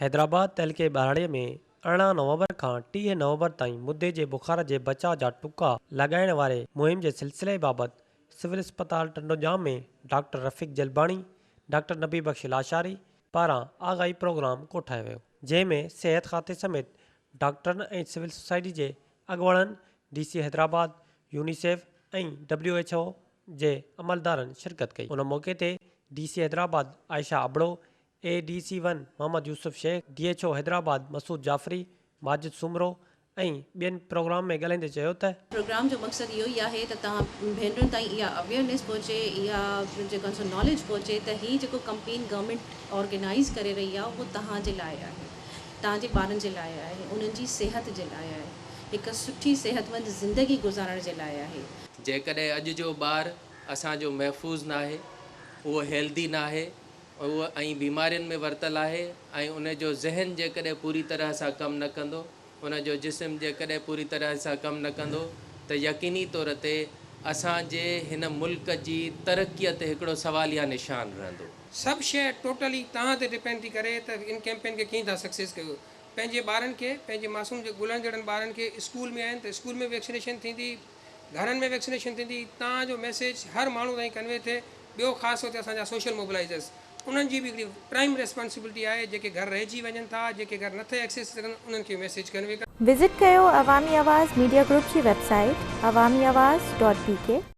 حيدرآباد تعلقي ٻهراڙي ۾ 18 نومبر کان 30 نومبر تائين مدي جي بخار جي بچاء جا ٽڪا لڳائڻ واري مهم جي سلسلي بابت سول اسپتال ٽنڊوڄام ۾ ڊاڪٽر رفيق جلباڻي، ڊاڪٽر نبي بخش لاشاري پاران آگاهي پروگرام ڪوٺايو ويو، جنهن ۾ صحت کاتي سميت ڊاڪٽرن ۽ سول سوسائٽي جي اڳواڻن، D C Hyderabad, UNICEF ۽ W H O جي عملدارن شرڪت ڪئي. ان موقعي تي D C Hyderabad Ayesha Abro, A D C one Muhammad Yousuf Shaikh, D H O Hyderabad Masood Jafri, Majid Soomro ۽ ٻين پروگرام ۾ ڳالهائيندي چيو ته. پروگرام جو مقصد اهو ئي آهي ته توهان ڀينرن تائين اها اويئرنيس پهچي، اها جيڪو آهي سو ناليج پهچي ته هي جيڪو ڪمپين گورنمينٽ آرگنائيز ڪري رهي آهي اهو توهان جي لاء آهي، توهان جي ٻارن جي لاء آهي، انهن جي صحت جي لاء آهي، هڪ سٺي صحتمند زندگي گذارڻ جي لاء آهي. جيڪڏهن اڄ جو ٻار اسان جو محفوظ ناهي، اهو هيلدي ناهي، اهو ۽ بيمارين ۾ ورتل آهي ۽ ان جو ذهن جيڪڏهن پوري طرح سان ڪم نه ڪندو، ان جو جسم جيڪڏهن پوري طرح سان ڪم نه ڪندو ته يقيني طور تي اسان جي هن ملڪ جي ترقيء تي هڪڙو سواليه نشان رهندو. سڀ شيء ٽوٽلي توهان تي ڊپينڊ ٿي ڪري ته ان ڪيمپين کي ڪيئن توهان سڪسيس ڪيو. پنهنجي ٻارن کي، پنهنجي معصوم جي گلن جهڙن ٻارن کي اسڪول ۾ آهن ته اسڪول ۾ ويڪسينيشن ٿيندي، گهرن ۾ ويڪسينيشن ٿيندي، تان جو ميسيج هر ماڻهو تائين ڪنوي ٿئي، ٻيو خاص طور تي اسان جا سوشل موبلائيزرز انهن جي به هڪڙي پرائم ريسپانسبلٽي آهي جيڪي گهر رهجي وڃن ٿا جيڪي گهر نٿا ايڪسيس ٿي سگهن انهن کي ميسيج ڪنوي ڪن. وزٽ ڪيو عوامي آواز ميڊيا گروپ جي website Awami Awaz dot B K.